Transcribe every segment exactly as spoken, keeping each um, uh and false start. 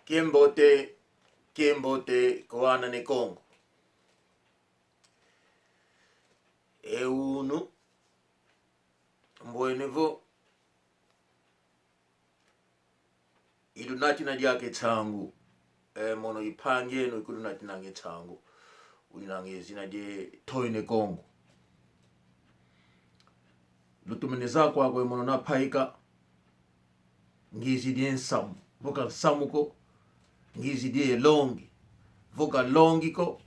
Kiambote, kiambote kwa ana ne Kongo. E unu, mbwene vo ilunatina diaka e nsangu. E mono i mpangi eno ikulunatinanga e nsangu, uninanga e zina die Toi ne Kongo. Lutumene zaya kwaku e mono na mpaika. Ngizidi e nsamu, vo ka nsamu ko. Ngizidi e longi, vo ka longi ko.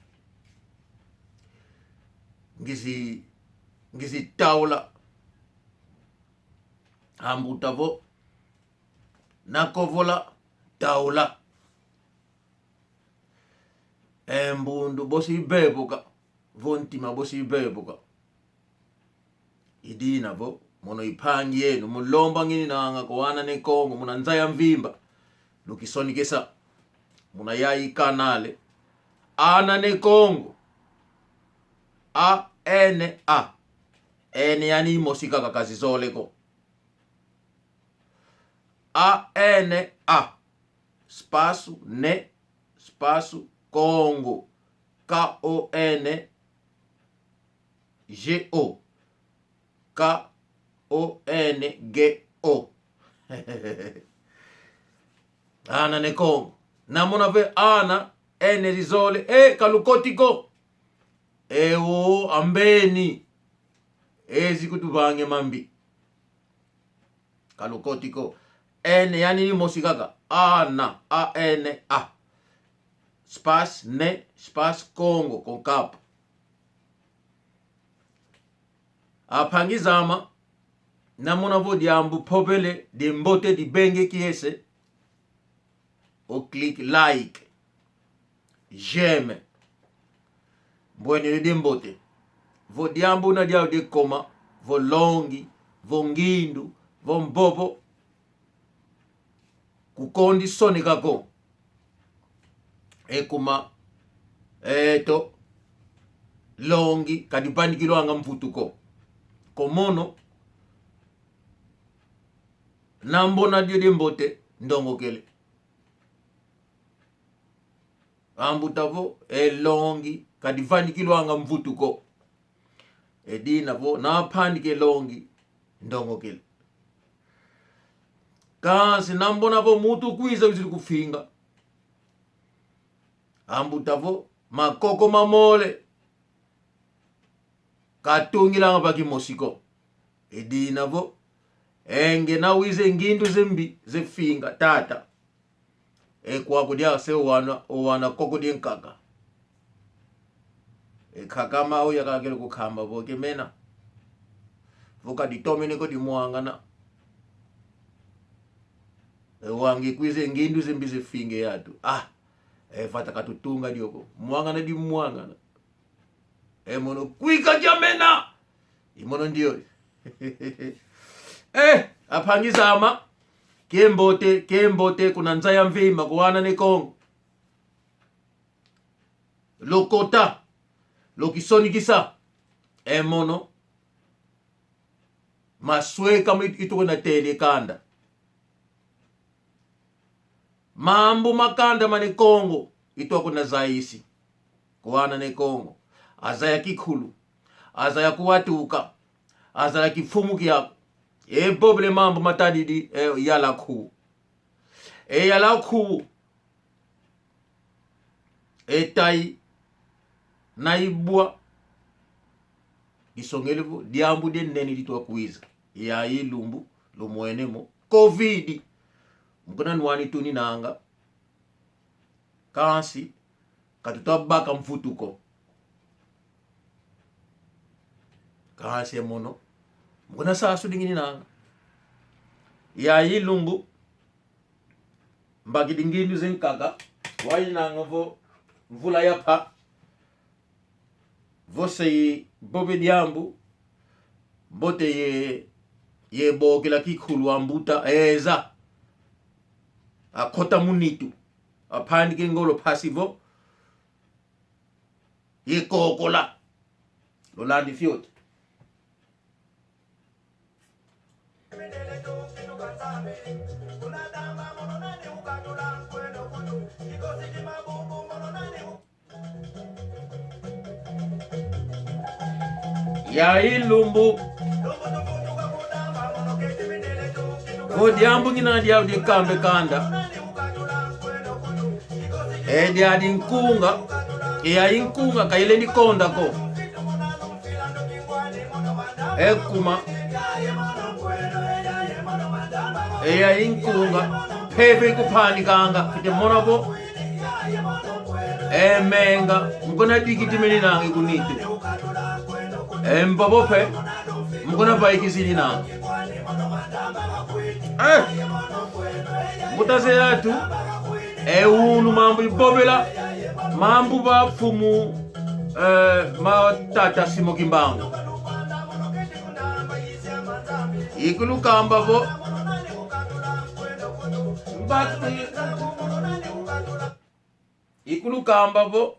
Ngizi, ngizi taula. Ambuta vo, na kovola, taula. E mbundu bosi ibebuka, vo ntima bosi ibebuka. I dina vo, mono i mpangi eno, mu lomba ngininanga kwa ana ne Kongo, muna nza ya mvimba. Lukisonekesa. Muna yayi kanale. Ana ne Kongo. A N A. N yani imosi kaka, ka zizole ko. A N A. Espaço ne, espaço Kongo. K O N G O. K O N G O. Ana ne Kongo. Na muna ve ana, N zizole, e, ka lukoti ko. E o, ambeni. Ezi kutuvanga e mambi. Ka lukoti ko. N yani imosi kaka. Ana, A N A. Espaço ne, espaço Kongo, com capa. A mpangi zame, na muna vo diambu mpovele, diambote, dibenga kiese, o clique like, j'aime. Mbwene diambote. Vo diambu na diau diakoma, vo longi, vo ngindu, vo mvovo, kukondi soneka ko. E kuma, eto, longi, ka divanikilwanga mvutu ko. Kwa mono, na mbona dio diambote, ndongokele. Ambuta vo, e longi, ka divanikilwanga mvutu ko. E dina vo, na mpanika e longi, ndongokele. Kansi na mbona vo muntu kwiza wizidi kufinga. Ambuta vo, makoko mamole, ka tungilanga va kimosi ko. E dina vo, e nge na wiza e ngindu zambi, zafinga, tata. E kwaku diase o wana, o wana koko diankaka. E nkaka mau yakakele kukamba vo ke mena. Vo ka ditomene ko dimwangana. E wau nge kwiza e ngindu zambi zafinga e atu. Ah, e vata ka tutunga dio ko. Mwangana dimwangana. E mono kwika kia mena. I mono ndio. Eh, a mpangi zame. Kiambote, kiambote, kuna nza ya mvimba, kwa ana ne Kongo. Lukota, lukisonekesa. E mono. Masweka mi-, itu kuna tele kanda. Mambu ma kanda ma ne Kongo, itu akuna zayisi. Kwa ana ne Kongo. Azaya kikulu. Azaya kuwatuka. Azaya kimfumu kiaku. E vovele mambu matadidi, e yala ku. E yala ku. E tayi na ibwa. Disongele vo, diambu dia nene ditu akwiza. Yayi lumbu, lumwene mo. Covid. Mu kuna nwani tuninanga. Kansi, ka tuta baka mvutu ko. Kansi e mono. Mu kuna sasu dingininanga. Yayi lumbu. Mbakidi ngindu zankaka, wainanga vo mvula yampa, vo se ivova diambu, mbote ye, yabokela kikulu ambuta, eza. Akota mu nitu, apanike ngolo mpasi vo, yakokola. Lulandi fioti. Ya ilumbu. Vo diambu ngina diau dikambe kanda. E dia dinkunga. Ya inkunga kayele ni konda ko. E kuma. E ya inkunga. Pepe kupanikanga. Kite mona bo. E menga. Mukona dikiti meni nangi kunitu. E mbabo pe. Mukona baikizini nangi. Eh. Mutaze yatu. E unu mambu ibobela. Mambu ba mfumu. Eh, ma tata Simon Kimbangu. Ikulukamba vo. Ikulukamba vo.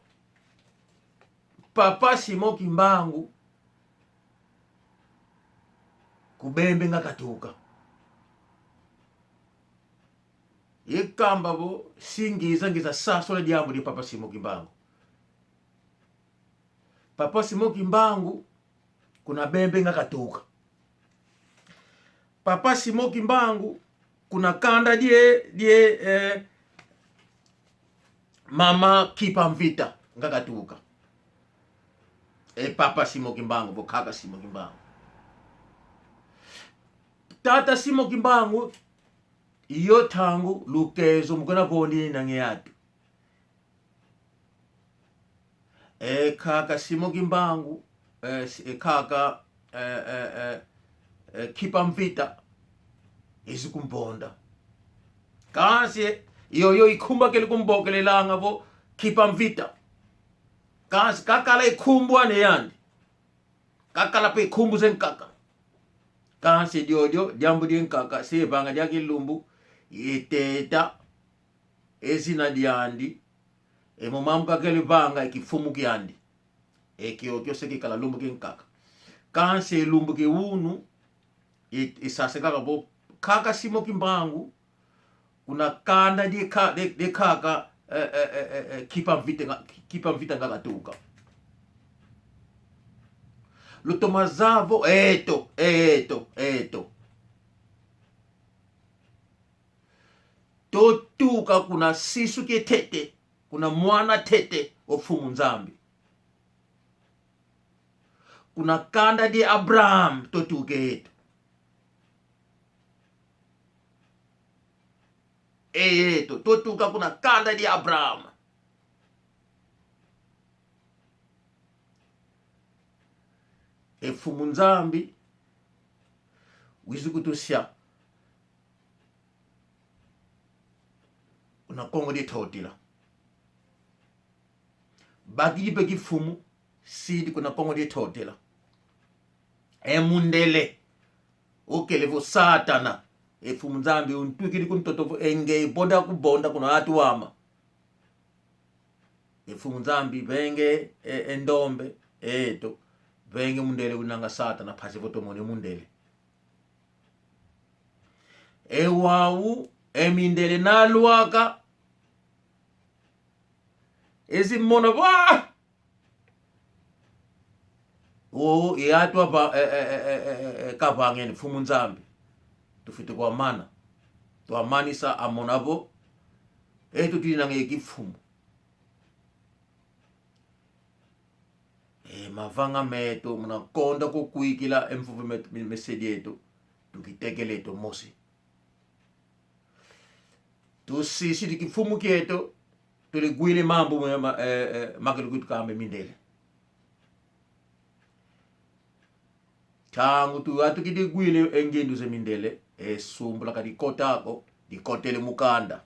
Papa Simon Kimbangu. Ku Bembe nga katuka. Ikamba vo. Singiza ngiza sasola diambu di Papa Simon Kimbangu. Papa Simon Kimbangu, kuna Bembe nga katuka. Papa Simon Kimbangu, kuna kanda die, die, eh, mama Kimpa Mvita nga katuka. E Papa Simon Kimbangu, vo kaka Simon Kimbangu. Tata Simon Kimbangu, iyo tangu lukezo mukona vondi nange yatu. E kaka Simon Kimbangu, e, si-, e kaka, e, e, e, e, Kimpa Mvita, izi kumbonda. Kansi, yoyo ikumba keli kumbokelelanga vo Kimpa Mvita. Kansi, kakala ikumbu ane yandi. Kakala pe ikumbu ze nkaka. Kansi diodio, diambu die nkaka, se vanga dia kilumbu, iteta, e zina diandi, e mo mambu kakele vanga, e kifumu kiandi. E kiokio se kikala lumbu ki nkaka. Kansi lumbu ki unu, i, isase kaka vo, kaka Simon Kimbangu, kuna kanda die ka-, die, die kaka, eh, eh, eh, eh, eh, Kimpa Mvita nga, Kimpa Mvita nga katuka. Lutoma zaya vo, eto, eto, eto. Totuka kuna sisu kietete, kuna mwana tete o Mfumu Nzambi. Kuna kanda die Abraham totuka eto. Eto, totuka kuna kanda die Abraham. E Mfumu Nzambi, wizi kutusia. Kuna Kongo die Ntotila. Bakidi pe kifumu, sidi kuna Kongo die Ntotila. E mundele, okele vo Satana, e Mfumu Nzambi, untwikidi ku ntoto vo e nge, bonda kubonda kuna atu ama. E Mfumu Nzambi, venge, e, e ndombe, eto, venge mundele winanga Satana, mpasi vo tumone mundele. E wau, e mindele nalwaka. Ezi mona vo. O, e atu ava, e, e, kavangeni Mfumu Nzambi. Tufwete kwamana. Twamanisa amona vo. Eto tuinanga e kifumu. E, mavanga meto, muna konda kukwikila, e mvuvu meto, me-, mesedi eto, tukitekele eto mosi. Tusisidi kifumu kieto, tuligwile mambu ma, ma, e, e, makele kutukamba e mindele. Ntangu tuatukidi gwile e ngindu ze mindele, e sumbula ka dikota ko, dikotele mu kanda.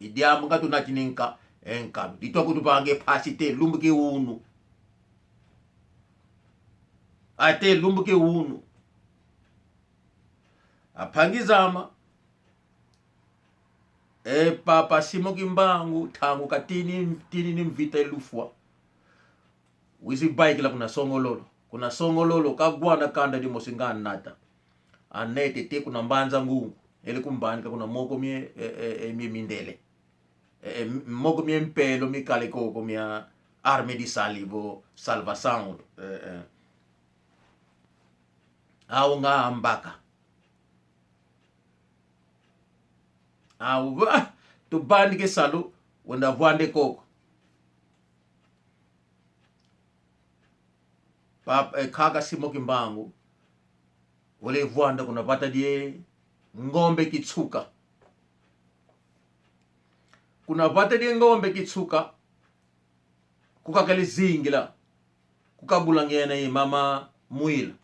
I diambu nga tunati ni nka, e nkanu. Ditwa kutuvanga e mpasi te, lumbu ki unu. Ate lumbu ki unu. Ampangi zama, e Papa Simon Kimbangu, ntangu katini, tini ni mvita e lufwa. Wizi vaikila kuna Songololo. Kuna Songololo, kawana kanda dimosi nga anata. Anete te kuna Mbanza Ngungu. Ele kumvanika kuna moko mie, e, e, e, mie mindele. E, e, m-, moko mie mpelo mikale koko mia, Arme di Sali vo Salvação, eh, eh. Au nga ambaka. Au, ah, tubandike salu, wenda vwande koko. Pap-, eh, kaka Simon Kimbangu, wele vwanda kuna vata die Ngombe Kitsuka. Kuna vata die Ngombe Kitsuka, kukakele zingila, kukabulangana ye mama Mwilu.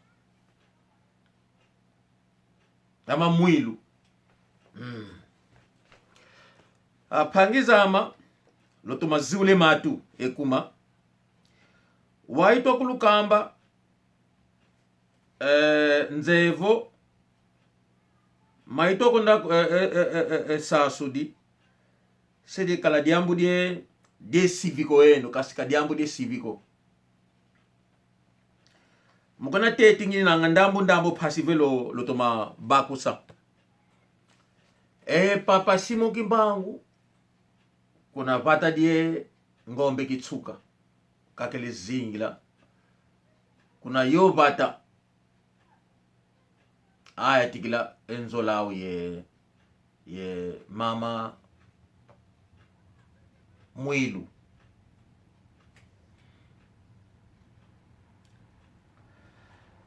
Mama Mwilu. Mm. A, mpangi zame, lutoma ziula matu, ekuma. Wau itwa kulukamba, eh, nzevo, ma itwa kunda, eh, eh, sasudi, se dikala diambu die, die cívico eno, kasi ka diambu die cívico. Mu kuna teti ngininanga ndambu ndambu mpasi ve lo, lutoma bakusa. E, Papa Simon Kimbangu, kuna vata die Ngombe Kitsuka, kakele zingila. Kuna yo vata, ayatikila e nzola au ye, ye mama Mwilu.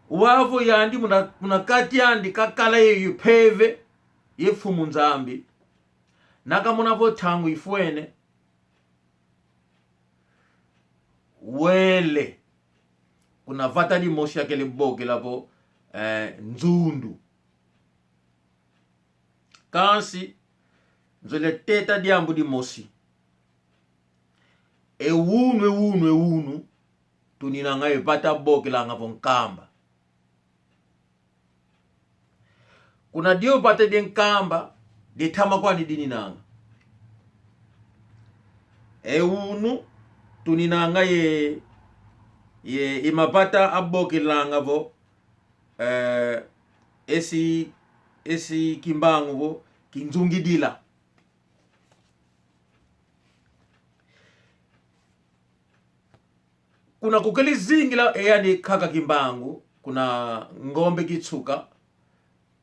Wau vo yandi muna, muna kati andi kakala ye, ye mpeve ye Mfumu Nzambi. Nakamona vo ntangu ifwene, wele kuna vata dimosi akele bokela vo, eh, Nzundu. Kansi, nzolele teta diambu dimosi. E unu, e unu, e unu, tuninanga e vata abokelanga vo Nkamba. Kuna dio vata die Nkamba, die ntama kwani dininanga. E unu, tuninanga ye, ye, ye mavata abokelanga vo, eh, esi, esi Kimbangu vo, Kinzungidila. Kuna kukele zingila e yandi kaka Kimbangu, kuna Ngombe Kitsuka.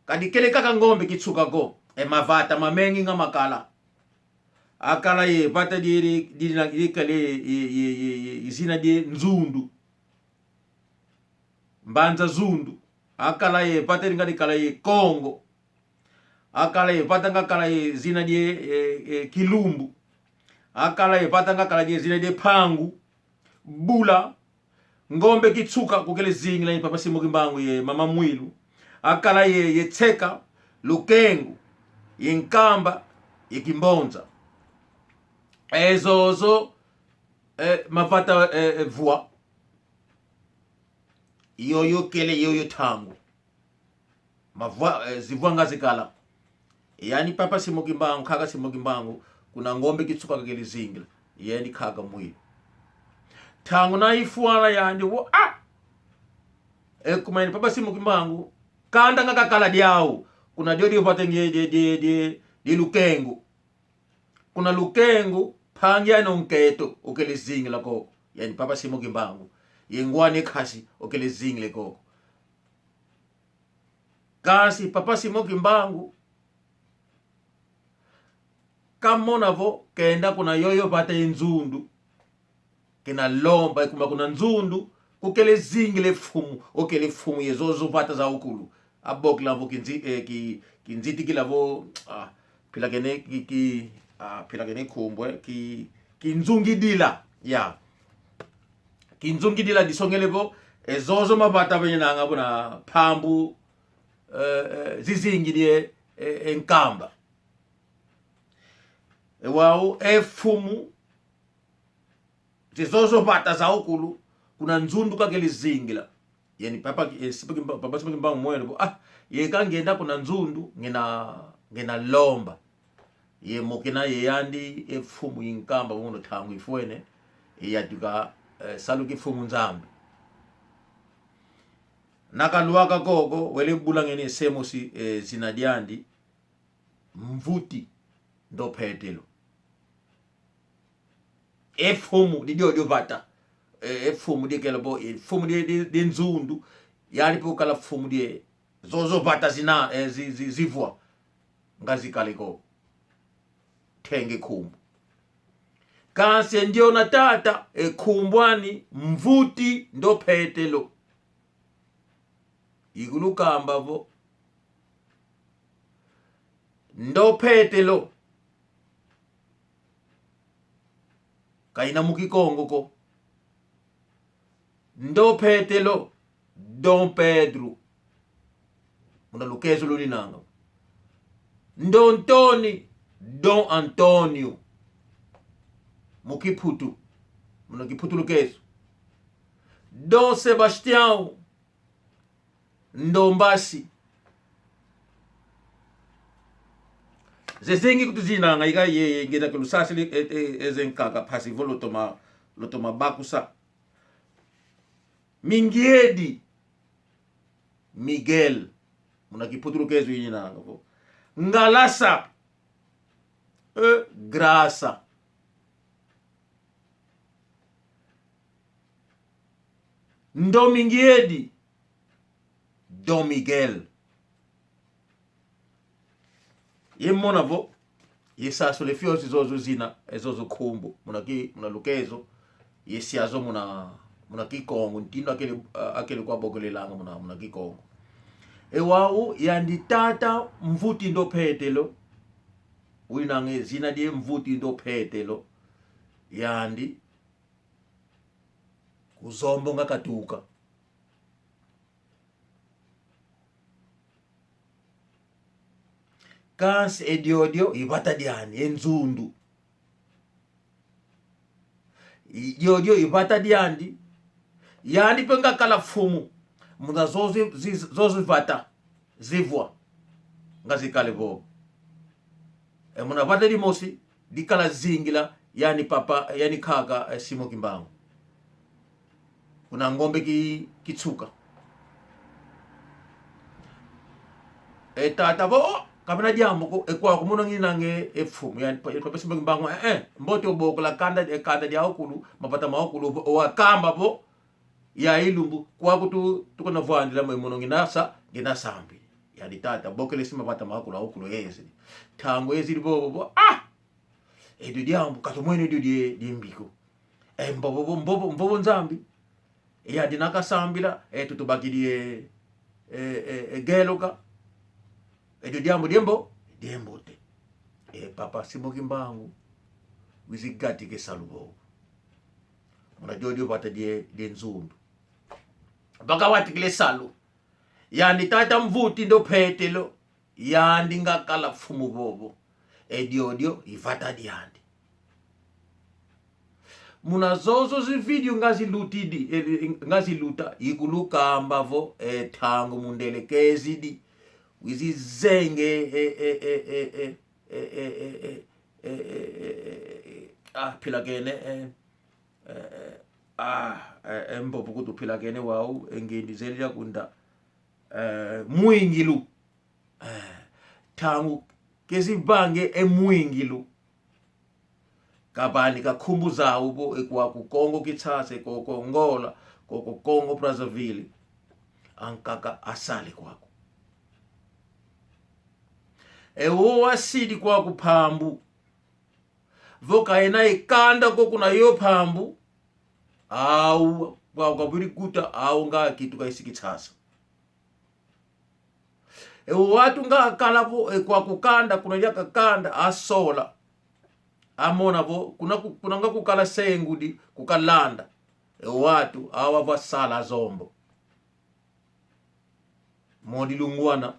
Ka dikele kaka Ngombe Kitsuka ko, e mavata mamengi nga makala. Akala ye vata die, die, die, die kale ye, ye, ye, ye, ye zina die Nzundu. Mbanza Zundu. Akala ye vata di nga dikala ye Kongo. Akala ye vata nga kala ye zina die, e, e, Kilumbu. Akala ye vata nga kala ye zina die Mpangu. Bula. Ngombe Kitsuka kukele zingila ye Papa Simon Kimbangu ye Mama Mwilu. Akala ye, ye Tseka, Lukengu, ye Nkamba, ye Kimbonza. E zozo, e, mavata, e, e, vwa. Yoyo kele, yoyo ntangu. Mavwa, eh, zivwa nga zikala. Yani Papa Simon Kimbangu, kaka Simon Kimbangu, kuna Ngombe Kitsuka kakele zingila. Yani kaka Mwilu. Ntangu na ifwana yandi wo, ah! Ekuma yani Papa Simon Kimbangu, kanda nga kakala diau, kuna dio dio vata nge die, die, die, die Lukengu. Kuna Lukengu, mpangi yani o nkento, okele zingila koko. Yani Papa Simon Kimbangu. Ye ngwani nkasi, okele zingila koko. Kansi Papa Simon Kimbangu, kamona vo kenda kuna yoyo vata ye Nzundu, kena lomba, ekuma kuna Nzundu kukele zingila e mfumu, okele mfumu ye zozo vata zaukulu. Abokela vo Kinzi-, eh, Ki-, Kinzitikila vo, ah, mpila kene ki, ki, ah, mpila kene nkumbu, eh, Ki-, Kinzungidila. Ya. Kinzungidila disongele vo, e zozo mavata venyenanga vo na mpambu, eh, eh, zizingidi e, e, e Nkamba. E wau, e mfumu, ze zozo vata zaukulu, kuna Nzundu kakele zingila. Yani Papa, eh, Simon Kimba-, Papa Simon Kimbangu mwene vo, ah, yeka ngenda kuna Nzundu, ngena, ngena lomba. Ye mokena ye yandi, e mfumu i Nkamba, mono ntangu ifwene, e yatuka, eh, salu ki Mfumu Nzambi. Na kalwaka koko, wele bulangana se mosi, eh, zina diandi, Mvuti Ndo Petelo. E fumu di diodio vata. E, e fumu di kela vo, e fumu di, di, di nzundu. Yani pe ukala fumu di zozo vata zina, e, zi, zi, zivwa. Nga zikali ko. Tenge nkumbu. Kansi e ndiona tata, e nkumbu ani, Mvuti Ndo Petelo. Ikulukamba vo, Ndo Petelo. Kaina mu Kikongo ko. Ndo Petelo, Dom Pedro. Muna Lukezo luninanga. Ndo Ntoni, Dom António. Mu Kiputu. Muna Kiputu Lukezo. Dom Sebastião, Ndo Mbasi. Zezengi kutu zinanga ika ye, ye, ngeta ke lusasili, e, e, eze nkaka mpasi vo lutoma, lutoma bakusa. Mingiedi, Miguel. Muna Kiputu Lukezo ininanga vo. Ngalasa, e, Graça. Ndo Mingiedi, Dom Miguel. Ye mona vo, ye sasula e fioti zozo zina, e zozo nkumbu. Muna ki, muna Lukezo, ye sia zo muna, muna Kikongo, ntindu akele, a-, akele kwa bokelelanga muna, muna Kikongo. E wau, yandi tata Mvuti Ndo Petelo. Winanga e zina die Mvuti Ndo Petelo. Yandi ku Zombo nga katuka. Kansi e diodio i vata diandi, e nzundu. I diodio i vata diandi, yandi pe nga kala fumu, muna zozo zi-, zi-, zozo vata zivwa, nga zikali vo. E muna vata dimosi, dikala zingila, yani papa, yani kaka, e, Simon Kimbangu. Kuna ngombe ki, kitsuka. E tata vo, oh, ka vena diambu ko, e kwaku muna nginanga e fumu, yani pa, papa Simon Kimbangu, eh, eh, mbote obokola kanda, e kanda diaukulu, mavata maukulu, vo, wakamba vo, ya ilumbu, kwaku tu, tukuna vwandila mwe mono ngina sa, ngina sambi. Yandi tata, bokele si mavata maukulu, aukulu ezidi. Ntangu ezidi vo, vo, vo, ah! Edio diambu, katumwene edio die, die mbi ko. E mvovo, mvovo, mvovo Nzambi. E yandi na kasambila, e tutubakidi e, e, e, e geloka. Edio diambu diembo, diembote. E papa Simon Kimbangu, wizi gatika e salu vovo. Muna diodio vata die, die nzundu. Vaka watikile salu. Yandi tata Mvuti Ndo Petelo. Yandi nga kala fumu vovo. E diodio i vata diandi. Muna zozo zi video nga zilutidi, e, e, nga ziluta, ikulukamba vo, e, ntangu mundele kezidi. Wizi zenge, e, e, ah, pilakene, e, e, e, ah, e, e, mvovo kutu pilakene wau, e, ngendi zeli ya kunda, e, mwingilu. Eh, ntangu kezi vange e mwingilu. Kavanika nkumbu zau vo e kwaku Kongo Kinshasa, e koko Angola, koko Congo Brazzaville. Ankaka asali kwaku. E wo wasidi kwaku mpambu. Vo kaena e kanda ko kuna yo mpambu. Au, kwaku kavwidi kuta, au nga kitu kaisi Kinshasa. E wantu nga akala vo, e, kwaku kanda, kuna yaka kanda, asola. Amona vo, kuna ku-, kuna nga kukala sengudi, kukalanda. E wantu, awa vasala Zombo. Modi lungwana.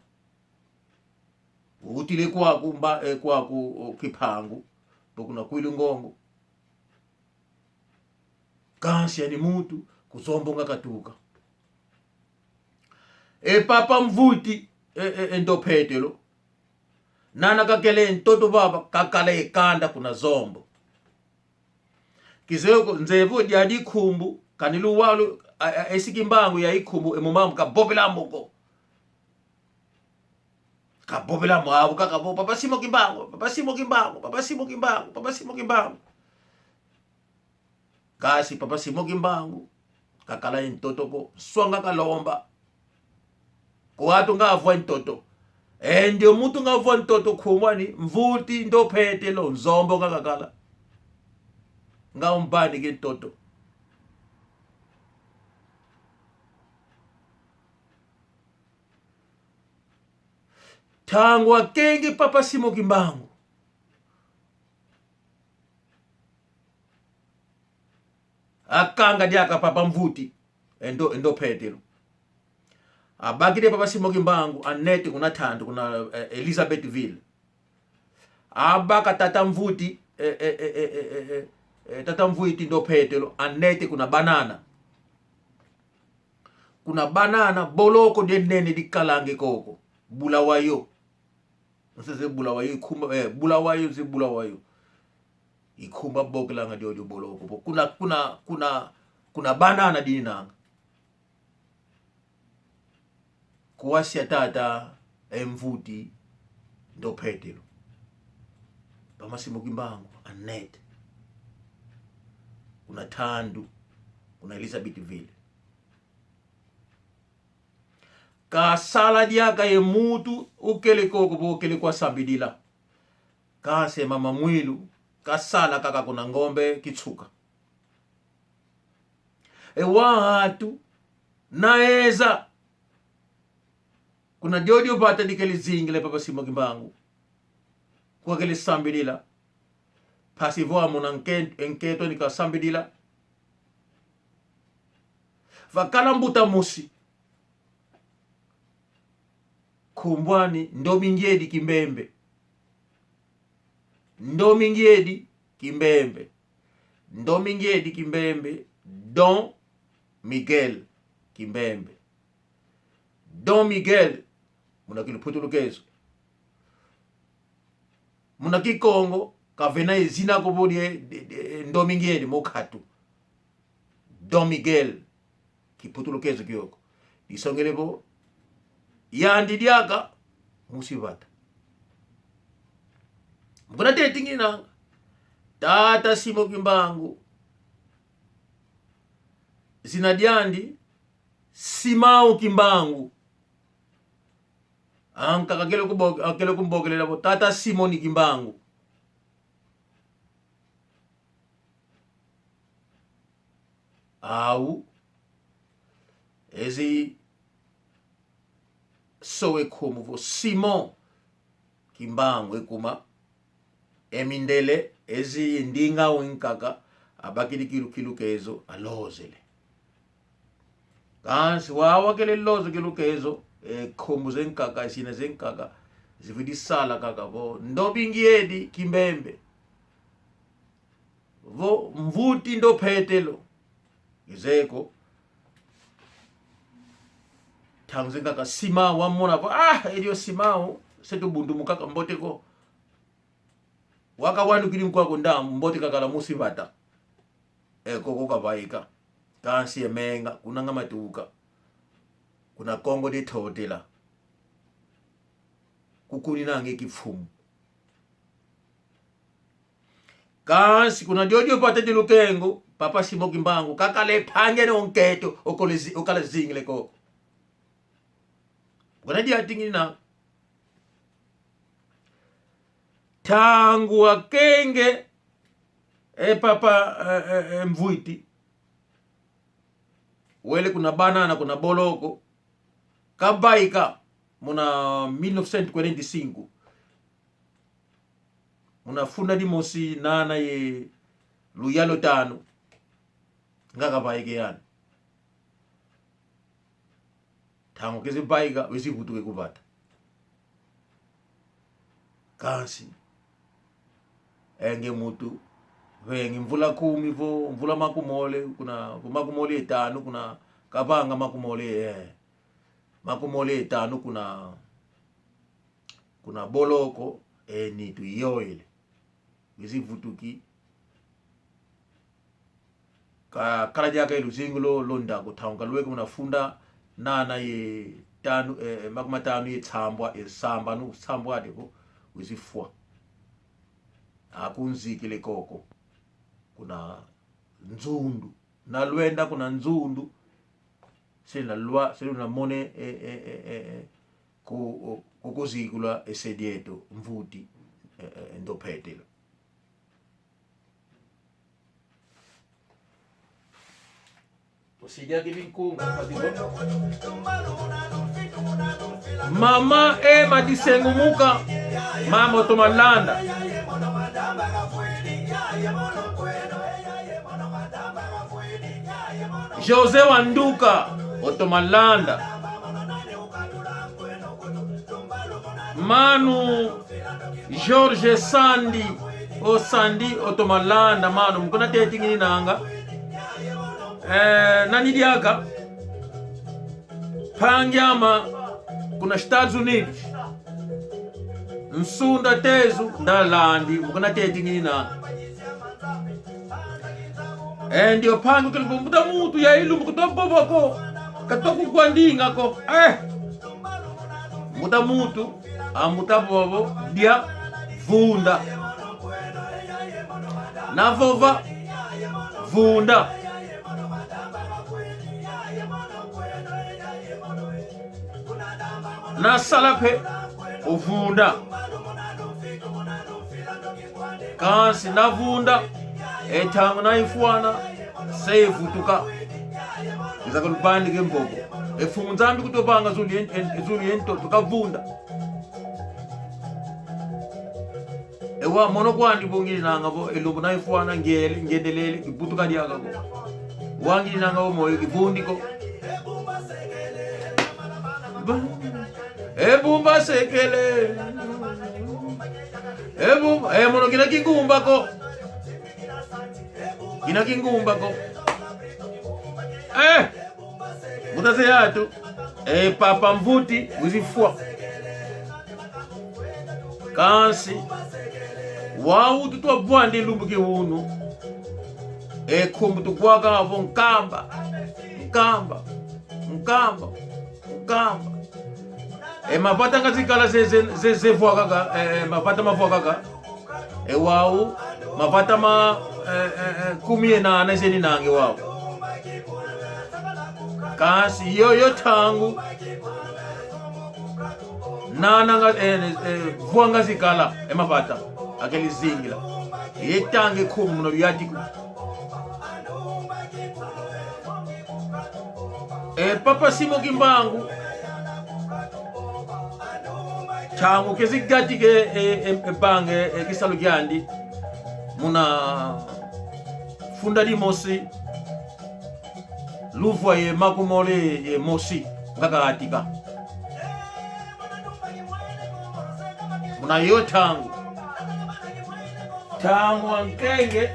Utile kwaku mba, e, kwaku, o, Kimpangu. Vo kuna Kwilu Ngongo. Kansi yani muntu ku Zombo nga katuka. E papa Mvuti, e, e, e Ndo Petelo. Nana kakele ntoto vava, kakala e kanda kuna Zombo. Kizeye ko nzevo diadi ikumbu, kani luwalu, a, a, esi Kimbangu ya ikumbu, e mumambu kavovela mo ko. Kavovela mo, abu kaka vo, Papa Simon Kimbangu, Papa Simon Kimbangu, Papa Simon Kimbangu, Papa Simon Kimbangu. Kansi Papa Simon Kimbangu kakala ye ntoto ko, nswa nga kalomba. Kwa atu nga avwa ntoto. E ndio muntu nga avwa ntoto nkumbu ani, mvuti ndo Petelo, Nzombo nga kakala. Nga umbanike ntoto. Ntangu akenge Papa Simon Kimbangu, akanga diaka Papa Mvuti, e ndo, e ndo Petelo. Abakidi Papa Simon Kimbangu, Annette kuna Tandu, kuna, eh, Elizabethville. Abaka Tata Mvuti, eh, eh, eh, eh, eh, eh, eh, Tata Mvuti ndo Petelo, Annette kuna Banana. Kuna Banana, boloko dia nene dikalange koko. Bulawayo. Nse ze Bulawayo, ikumba, eh, Bulawayo, ze Bulawayo. Ikumba bokelanga diodio boloko. Bo kuna, kuna, kuna, kuna Banana dinanga. Kuwasia tata, e Mvuti, ndo Petelo. Papa Simon Kimbangu, Annette. Kuna Tandu, kuna Elizabethville. Kasala diaka ye muntu ukele koko vo ukele kwa sambidila. Kansi e mama Mwilu, kasala kaka kuna Ngombe Kitsuka. E wantu, naeza. Kuna diodio vata dikele zingila Papa Simon Kimbangu. Kwa kele sambidila. Mpasi vo amona nke-, nkento ni kasambidila. Vakala mbuta mosi. Nkumbu ani Ndomingiedi Kimbembe. Ndomingiedi Kimbembe. Ndomingiedi Kimbembe. Dom Miguel Kimbembe. Dom Miguel, muna Kiluputulukezo. Muna Kikongo, kavena ye zina ko vo die, die, die, Ndomingiedi, mo nkatu. Dom Miguel, Kiputulukezo kiokio. Disongele vo, yandi diaka, musi vata. Mu kuna teti ngina, Tata Simon Kimbangu, zina diandi, Simão Kimbangu. Ankaka kele kubo-, akele kumbokelela vo Tata Simoni Kimbangu. Au, ezi sowe nkumbu vo Simon Kimbangu ekuma, e mindele ezi ndinga ankaka abakidi Kilu-, Kilukezo alozele. Kansi wau wakele loza Kilukezo, e nkumbu zankaka, zina zankaka, zivwidi sala kaka vo Ndomingiedi Kimbembe. Vo Mvuti ndo Petelo. Izeko. Ntangu zankaka Simão wamona vo, ah, edio Simão, se tubundumukaka mbote ko. Wakawanukidi nkwaku nda mbote kakala musi vata. E koko kavaika. Kansi e menga, kuna nga matuka. Kuna Kongo dia Ntotela. Kukuninange kimfumu. Kansi kuna diodio vata di Lukengo, Papa Simon Kimbangu, kakala e mpangi ane wa nkento, okole zi-, okala zingile koko. Kuna diati ngina. Ntangu akenge, e Papa, e, e, e Mvuti. Wele kuna Banana, kuna boloko. Kavaika, muna mil novecentos e quarenta e cinco. Muna funda dimosi nana ye luyalo tanu. Nga kavaike yani. Ntangu kezi vaika, wezi vutuke ku vata. Kansi. E nge muntu, vengi mvula kumi vo, mvula makumole, kuna, vo makumole ye tanu, kuna, kavanga makumole, eh, makumole ye tanu, kuna, kuna boloko, e nitu iyoele. Wezi vutuki. Kakala diaka e luzingu lo, lo nda ko, ntangu kalweke muna funda nana ye tanu, eh, makumatanu ye nsambwa, ye nsambanu, nsambwadi ko, wezi fwa. Akunzikile koko. Kuna Nzundu. Na lwenda kuna Nzundu, se na lwa, se na mone, e, e, e, e, e, ku, ku, kuzikula e se dieto, mvuti, e, e, e, ndo petela. Osidia ki binkunga, madigo. Mama Emma Disengumuka, mama otoma landa. José Wanduka, otoma landa. Manu Jorge Sandi, o Sandi, otoma landa, mano, mu kuna teti ngininanga. Eh, nani diaka? Mpangi ama kuna Estados Unidos. Nsunda Tezu, ndalandi, mu kuna teti ngininanga. Eh, ndio mpangi kuli mbuta muntu ya ilumbu kutwa bobo ko. Katwa kukwa ndinga ko. Eh! Mbuta muntu, a mbuta bobo, dia vunda. Na vova, vunda. Na sala pe, ovunda. Kansi na vunda, e ntangu na ifwana, se ivutuka. Iza kulubandika e mboko. E Mfumu Nzambi kutuvanga zulu ye, e, zulu ye ntoto, kavunda. E wa mono kwandi vo ngininanga vo, e lumbu na ifwana ngele, ngendelele, kivutuka diaka ko. Wa ngininanga vo moyo kivundi ko. Ba-, e bumba sekele. E bumba, e mono kina kingumba ko. Kina kingumba ko. Eh! Mutaze yatu. E papa mvuti, wizi fwa. Kansi, wau tutwa vwandi lumbu ki unu. E nkumbu tukwaka vo Nkamba. Nkamba. Nkamba. Nkamba. E mavata nga zikala ze, ze, ze, ze vwakaka, e, e, mavata mavwakaka. E wau, mavata ma, e, e, e, kumi ye nana zeninanga e wau. Kansi yoyo ntangu, nana nga, e, e, vwa nga zikala, e mavata, akeli zingila. Ye ntangu e kumi muna luyadiku. E, Papa Simon Kimbangu, ntangu kezi gadika e, e, e, e vanga e, e kisalu kiandi, muna funda dimosi, luvwa ye makumole ye mosi, nga kagadika. Muna yo ntangu. Ntangu ankenge,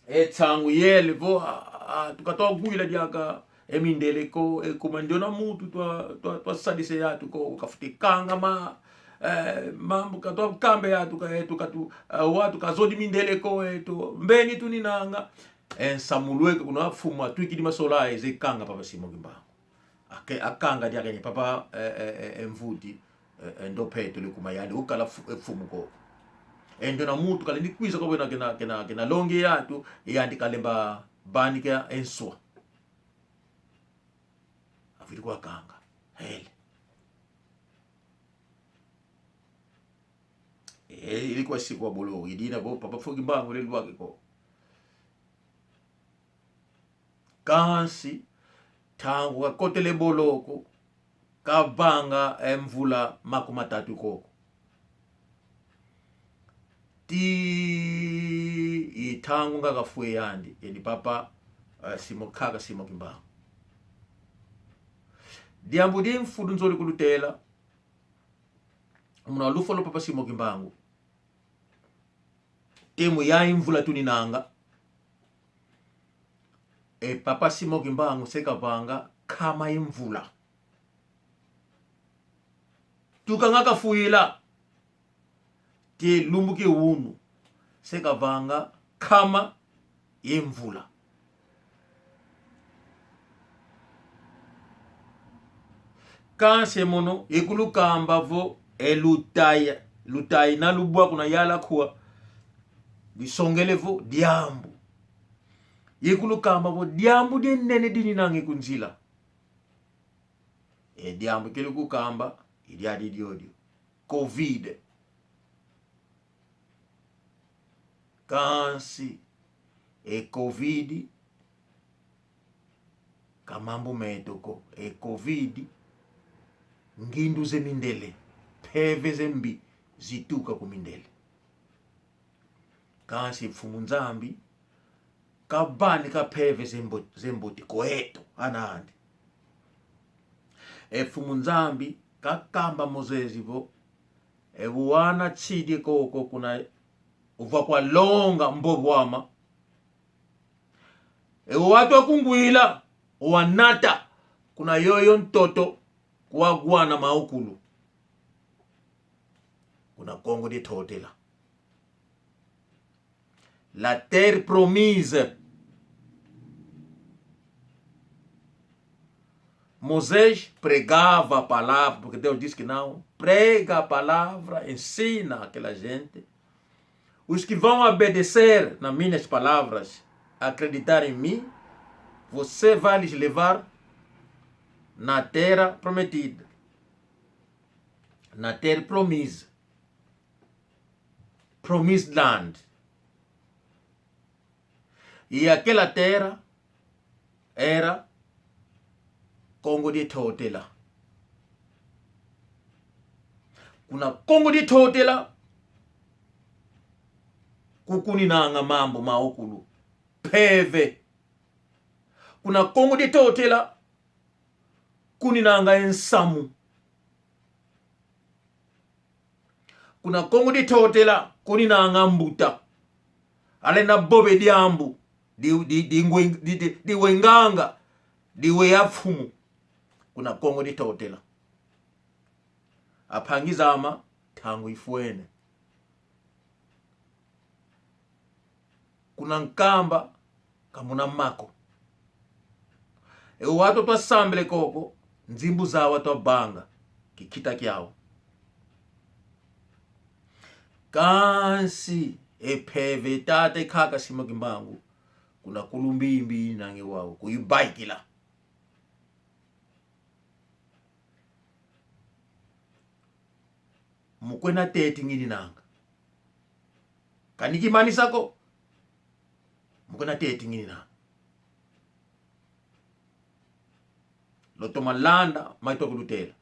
e nsangu yele vo, a, a, tukatwa wila diaka e mindele ko, e kuma ndiona muntu twa, twa, twasadisa yatu ko, kafwete kangama, e, mambu katwa kamba yatu ka, e, tukatu, e, watu kazodi mindele ko, e, tu, mbeni tuninanga, e, nsamu lweke kuna mfumu atwikidi masola, e, ze kanga Papa Simon Kimbangu. Ake, akanga diaka ni papa, e, e, e, e, mvuti, e, e, ndo petele kuma yandi ukala fu-, e, mfumu ko. E ndiona muntu kalendi kwiza ko bwena kena, kena, kena longi yatu, yandi kalemba banika e nswa. Afwete kwa kanga. Hele. E, ili kwa sikwa bolo, idina vo, Papa Simon Kimbangu le lwake ko. Kansi, ntangu kakotele boloko, kavanga e mvula makumatatu koko. Ti i ntangu nga kafwe yandi, eni papa, e, Simon, kaka Simon Kimbangu. Diambu di mfudu nzole kulutela, muna lufwa lwa Papa Simon Kimbangu. Temu ya imvula tuninanga. E Papa Simon Kimbangu se kavanga nkama imvula. Tuka nga kafwila. Te lumbu ki unu. Se kavanga nkama ye mvula. Kansi mono, ikulukamba vo, e lutayi, lutayi na lubwa kuna yala kuwa. Disongele vo diambu. Ikulukamba vo diambu dienene dininange ku nzila. E diambu kilikukamba, i diadi diodio. Covid. Kansi, e Covid, ka mambu meto ko, e Covid, ngindu ze mindele, mpeve ze mbi, zituka ku mindele. Kansi Mfumu Nzambi, kavanika mpeve ze mbo-, ze mbote kweto, ana andi. E Mfumu Nzambi, kakamba Mozezi vo, e wana tsidi koko kuna uvwa kwalonga mbobo ama. E wantu akungwila, wanata, kuna yoyo ntoto, kwawana maukulu. Kuna Kongo dia Ntotela. La terre promise. Moisés pregava a palavra, porque Deus disse que não. Prega a palavra, ensina aquela gente. Os que vão obedecer nas minhas palavras, acreditar em mim, você vai lhes levar na terra prometida, na terra promise, promised land. E aquela terra era Kongo dia Ntotela. Kuna Kongo dia Ntotela, kukuninanga mambu maukulu. Mpeve. Kuna Kongo dia Ntotela, kuninanga e nsamu. Kuna Kongo dia Ntotela, kuninanga mbuta. Alenda vova e diambu, di, di, di ngwe-, di, di, di wenganga, di weya mfumu. Kuna Kongo dia Ntotela. Ampangi zame, ntangu ifwene. Kuna Nkamba, ka muna ma ko. E wantu twasambile koko, nzimbu zawu twavanga, kikita kiawu. Kansi, e mpeve tata e nkaka Simon Kimbangu, kuna Kulumbimbi nange wawu, kuivaikila. Mu kwenda teti ngininanga. Kani kimanisa ko. Mu kwenda teti ngininanga. Lutoma landa, mai tukulutela.